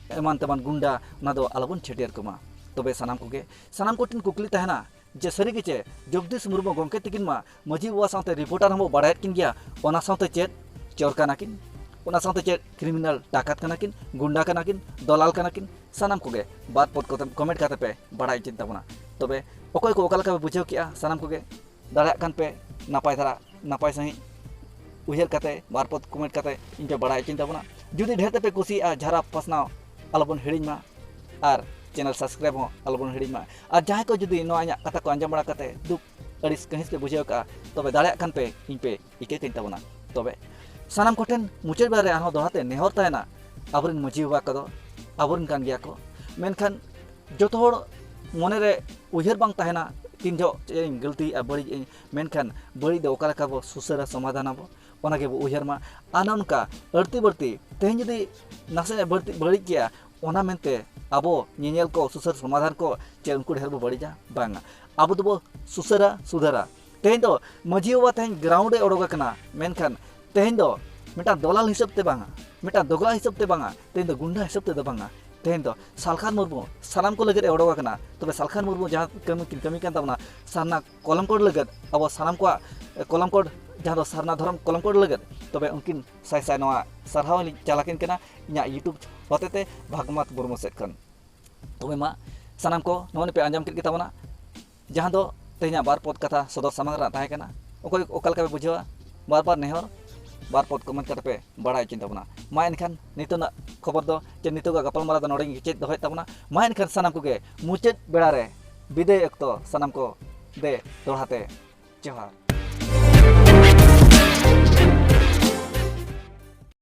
ᱮᱢᱟᱱ ᱛᱮᱢᱟᱱ ᱜᱩᱱᱰᱟ, ᱚᱱᱟ ᱫᱚ ᱟᱞᱚᱵᱚᱱ ᱪᱷᱟᱹᱴᱭᱟᱹᱨ ᱠᱚᱢᱟ᱾ ᱛᱚᱵᱮ ᱥᱟᱱᱟᱢ ᱠᱚᱜᱮ, ᱥᱟᱱᱟᱢ ᱠᱚᱴᱷᱮᱱ ᱠᱩᱠᱞᱤ ᱛᱟᱦᱮᱱᱟ ᱡᱮ ᱥᱟᱹᱨᱤ ᱜᱮ ᱪᱮ ᱡᱚᱜᱽᱫᱤᱥ ᱢᱩᱨᱢᱩ ᱜᱚᱢᱠᱮ ᱛᱤᱠᱤᱱ ᱢᱟ ᱢᱟᱹᱡᱷᱤ ᱵᱟᱵᱟ ᱥᱟᱶᱛᱮ ᱨᱤᱯᱳᱨᱴᱟᱨ ᱦᱚᱸᱵᱚ ᱵᱟᱲᱟᱭᱮᱫ ᱠᱤᱱ ᱜᱮᱭᱟ, ᱚᱱᱟ ᱥᱟᱶᱛᱮ ᱪᱮᱫ ᱪᱳᱨ ᱠᱟᱱᱟ ᱠᱤᱱ, ᱚᱱᱟ ᱥᱟᱶᱛᱮ ᱪᱮᱫ ᱠᱨᱤᱢᱤᱱᱟᱞ ᱰᱟᱠᱟᱛ ᱠᱟᱱᱟ ᱠᱤᱱ, ᱜᱩᱱᱰᱟ ᱠᱟᱱᱟ ᱠᱤᱱ, ᱫᱚᱞᱟᱞ ᱠᱟᱱᱟ ᱠᱤᱱ? ᱥᱟᱱᱟᱢ ᱠᱚᱜᱮ ᱵᱟᱨ ᱯᱚᱫ ᱠᱚᱛᱮ ᱠᱚᱢᱮᱱᱴ ᱠᱟᱛᱮ ᱯᱮ ᱵᱟᱲᱟᱭ ᱦᱚᱪᱚᱭ ᱛᱟᱵᱚᱱᱟ᱾ ᱛᱚᱵᱮ ᱚᱠᱚᱭ ᱠᱚ ᱚᱠᱟ ᱞᱮᱠᱟ ᱯᱮ ᱵᱩᱡᱷᱟᱹᱣ ᱠᱮᱜᱼᱟ, ᱥᱟᱱᱟᱢ ᱠᱚᱜᱮ ᱫᱟᱲᱮᱭᱟᱜ ᱠᱷᱟᱱ ᱯᱮ ᱱᱟᱯᱟᱭ ᱫᱷᱟᱨᱟ, ᱱᱟᱯᱟᱭ ᱥᱟᱺᱦᱤᱡ ᱩᱭᱦᱟᱹᱨ ᱠᱟᱛᱮ ᱵᱟᱨ ᱯᱚᱫ ᱠᱚᱢᱮᱱᱴ ᱠᱟᱛᱮ ᱤᱧ ᱯᱮ ᱵᱟᱲᱟᱭ ᱦᱚᱪᱚᱧ ᱛᱟᱵᱚᱱᱟ᱾ ᱡᱩᱫᱤ ᱰᱷᱮᱨ ᱛᱮᱯᱮ ᱠᱩᱥᱤᱭᱟᱜᱼᱟ, ᱡᱷᱟᱨᱟ ᱯᱟᱥᱱᱟᱣ ᱟᱞᱚᱵᱚᱱ ᱦᱤᱲᱤᱧ ᱢᱟ, ᱟᱨ ᱪᱮᱱᱮᱞ ᱥᱟᱵᱥᱠᱨᱟᱭᱤᱵ ᱦᱚᱸ ᱟᱞᱚᱵᱚᱱ ᱦᱤᱲᱤᱧ ᱢᱟ᱾ ᱟᱨ ᱡᱟᱦᱟᱸᱭ ᱠᱚ ᱡᱩᱫᱤ ᱱᱚᱣᱟ ᱤᱧᱟᱹᱜ ᱠᱟᱛᱷᱟ ᱠᱚ ᱟᱸᱡᱚᱢ ᱵᱟᱲᱟ ᱠᱟᱛᱮ ᱫᱩᱠ ᱟᱹᱲᱤᱥ ᱠᱟᱹᱦᱤᱥ ᱯᱮ ᱵᱩᱡᱷᱟᱹᱣ ᱠᱟᱜᱼᱟ, ᱛᱚᱵᱮ ᱫᱟᱲᱮᱭᱟᱜ ᱠᱷᱟᱱ ᱯᱮ ᱤᱧ ᱯᱮ ᱤᱠᱟᱹ ᱠᱟᱹᱧ ᱛᱟᱵᱚᱱᱟ᱾ ᱛᱚᱵᱮ ᱥᱟᱱᱟᱢ ᱠᱚᱴᱷᱮᱱ ᱢᱩᱪᱟᱹᱫ ᱵᱮᱲᱟ ᱨᱮ ᱟᱨᱦᱚᱸ ᱫᱚᱦᱲᱟ ᱛᱮ ᱱᱮᱦᱚᱨ ᱛᱟᱦᱮᱱᱟ, ᱟᱵᱚᱨᱮᱱ ᱢᱟᱹᱡᱷᱤ ᱵᱟᱵᱟ ᱠᱚᱫᱚ ᱟᱵᱚᱨᱮᱱ ᱠᱟᱱ ᱜᱮᱭᱟ ᱠᱚ, ᱢᱮᱱᱠᱷᱟᱱ ᱡᱚᱛᱚ ᱦᱚᱲ ᱢᱚᱱᱮ ᱨᱮ ᱩᱭᱦᱟᱹᱨ ᱵᱟᱝ ᱛᱟᱦᱮᱱᱟ, ᱛᱤᱱ ᱡᱚᱦᱚᱜ ᱪᱮᱫ ᱤᱧ ᱜᱟᱹᱞᱛᱤᱭᱮᱜᱼᱟ, ᱵᱟᱹᱲᱤᱡ ᱤᱧ, ᱢᱮᱱᱠᱷᱟᱱ ᱵᱟᱹᱲᱤᱡ ᱫᱚ ᱚᱠᱟ ᱞᱮᱠᱟ ᱵᱚ ᱥᱩᱥᱟᱹᱨᱟ, ᱥᱚᱢᱟᱫᱷᱟᱱ ᱟᱵᱚ, ᱚᱱᱟ ᱜᱮᱵᱚ ᱩᱭᱦᱟᱹᱨ ᱢᱟ᱾ ᱟᱨ ᱱᱚᱜᱼᱚ ᱱᱚᱝᱠᱟ ᱟᱹᱲᱛᱤ ᱵᱟᱹᱲᱛᱤ ᱛᱮᱦᱮᱧ ᱡᱩᱫᱤ ᱱᱟᱥᱮᱱᱟᱜ ᱵᱟᱹᱲᱛᱤ ᱵᱟᱹᱲᱤᱡ ᱠᱮᱜᱼᱟ, ᱚᱱᱟ ᱢᱮᱱᱛᱮ ᱟᱵᱚ ᱧᱮᱧᱮᱞ ᱠᱚ, ᱥᱩᱥᱟᱹᱨ ᱥᱚᱢᱟᱫᱷᱟᱱ ᱠᱚ ᱪᱮᱫ ᱩᱱᱠᱩ ᱰᱷᱮᱨ ᱵᱚ ᱵᱟᱹᱲᱤᱡᱟ? ᱵᱟᱝᱟ, ᱟᱵᱚ ᱫᱚᱵᱚ ᱥᱩᱥᱟᱹᱨᱟ, ᱥᱩᱫᱷᱟᱹᱨᱟ᱾ ᱛᱮᱦᱮᱧ ᱫᱚ ᱢᱟᱹᱡᱷᱤ ᱵᱟᱵᱟ ᱛᱮᱦᱮᱧ ᱜᱨᱟᱣᱩᱱᱰ ᱮ ᱚᱰᱚᱠ ᱟᱠᱟᱱᱟ, ᱢᱮᱱᱠᱷᱟᱱ ᱛᱮᱦᱮᱧ ᱫᱚ ᱢᱤᱫᱴᱟᱝ ᱫᱚᱞᱟᱞ ᱦᱤᱥᱟᱹᱵ ᱛᱮ ᱵᱟᱝᱟ, ᱢᱤᱫᱴᱟᱝ ᱫᱚᱜᱽᱞᱟ ᱦᱤᱥᱟᱹᱵ ᱛᱮ ᱵᱟᱝᱟ, ᱛᱮᱦᱮᱧ ᱫᱚ ᱜᱩᱱᱰᱟ ᱦᱤᱥᱟᱹᱵ ᱛᱮᱫᱚ ᱵᱟᱝᱟ, ᱛᱮᱦᱮᱧ ᱫᱚ ᱥᱟᱞᱠᱷᱟᱱ ᱢᱩᱨᱢᱩ ᱥᱟᱱᱟᱢ ᱠᱚ ᱞᱟᱹᱜᱤᱫ ᱮ ᱚᱰᱚᱠ ᱟᱠᱟᱱᱟ᱾ ᱛᱚᱵᱮ ᱥᱟᱞᱠᱷᱟᱱ ᱢᱩᱨᱢᱩ ᱡᱟᱦᱟᱸ ᱠᱟᱹᱢᱤ ᱠᱤᱱ ᱠᱟᱹᱢᱤ ᱠᱟᱱ ᱛᱟᱵᱚᱱᱟ ᱥᱟᱨᱱᱟ ᱠᱚᱞᱚᱢ ᱠᱳᱰ ᱞᱟᱹᱜᱤᱫ, ᱟᱵᱚ ᱥᱟᱱᱟᱢ ᱠᱚᱣᱟᱜ ᱠᱚᱞᱚᱢ ᱠᱳᱰ, ᱡᱟᱦᱟᱸ ᱫᱚ ᱥᱟᱨᱱᱟ ᱫᱷᱚᱨᱚᱢ ᱠᱚᱞᱚᱢ ᱠᱳᱰ ᱞᱟᱹᱜᱤᱫ, ᱛᱚᱵᱮ ᱩᱱᱠᱤᱱ ᱥᱟᱭ ᱥᱟᱭ ᱱᱚᱣᱟ ᱥᱟᱨᱦᱟᱣ ᱞᱤᱧ ᱪᱟᱞ ᱟᱹᱠᱤᱱ ᱠᱟᱱᱟ ᱤᱧᱟᱹᱜ YouTube ᱦᱚᱛᱮᱛᱮ ᱵᱷᱟᱜᱽᱢᱟᱛ ᱢᱩᱨᱢᱩ ᱥᱮᱫ ᱠᱷᱚᱱ᱾ ᱛᱚᱵᱮ ᱢᱟ ᱥᱟᱱᱟᱢ ᱠᱚ ᱱᱚᱜᱼᱚᱭ ᱯᱮ ᱟᱸᱡᱚᱢ ᱠᱮᱫ ᱜᱮ ᱛᱟᱵᱚᱱᱟ, ᱡᱟᱦᱟᱸ ᱫᱚ ᱛᱮᱦᱮᱧᱟᱜ ᱵᱟᱨ ᱯᱚᱫ ᱠᱟᱛᱷᱟ ᱥᱚᱫᱚᱨ ᱥᱟᱢᱟᱝ ᱨᱮᱱᱟᱜ ᱛᱟᱦᱮᱸ ᱠᱟᱱᱟ᱾ ᱚᱠᱚᱭ ᱚᱠᱟ ᱞᱮᱠᱟ ᱯᱮ ᱵᱩᱡᱷᱟᱹᱣᱟ, ᱵᱟᱨ ᱵᱟᱨ ᱱᱮᱦᱚᱨ, ᱵᱟᱨ ᱯᱚᱫ ᱠᱚᱢᱮᱱᱴ ᱠᱟᱛᱮ ᱯᱮ ᱵᱟᱲᱟᱭ ᱦᱚᱪᱚᱧ ᱛᱟᱵᱚᱱᱟ᱾ ᱢᱟ ᱮᱱᱠᱷᱟᱱ ᱱᱤᱛᱚᱜᱟᱜ ᱠᱷᱚᱵᱚᱨ ᱫᱚ, ᱪᱮ ᱱᱤᱛᱚᱜᱟᱜ ᱜᱟᱯᱟᱞᱢᱟᱨᱟᱣ ᱫᱚ ᱱᱚᱰᱮ ᱜᱮ ᱠᱮᱪᱮᱫ ᱫᱚᱦᱚᱭᱮᱫ ᱛᱟᱵᱚᱱᱟ᱾ ᱢᱟ ᱮᱱᱠᱷᱟᱱ ᱥᱟᱱᱟᱢ ᱠᱚᱜᱮ ᱢᱩᱪᱟᱹᱫ ᱵᱮᱲᱟ ᱨᱮ ᱵᱤᱫᱟᱹᱭ ᱚᱠᱛᱚ ᱥᱟᱱᱟᱢ ᱠᱚ ᱫᱮ ᱫᱚᱦᱲᱟ ᱛᱮ ᱡᱚᱦᱟᱨ᱾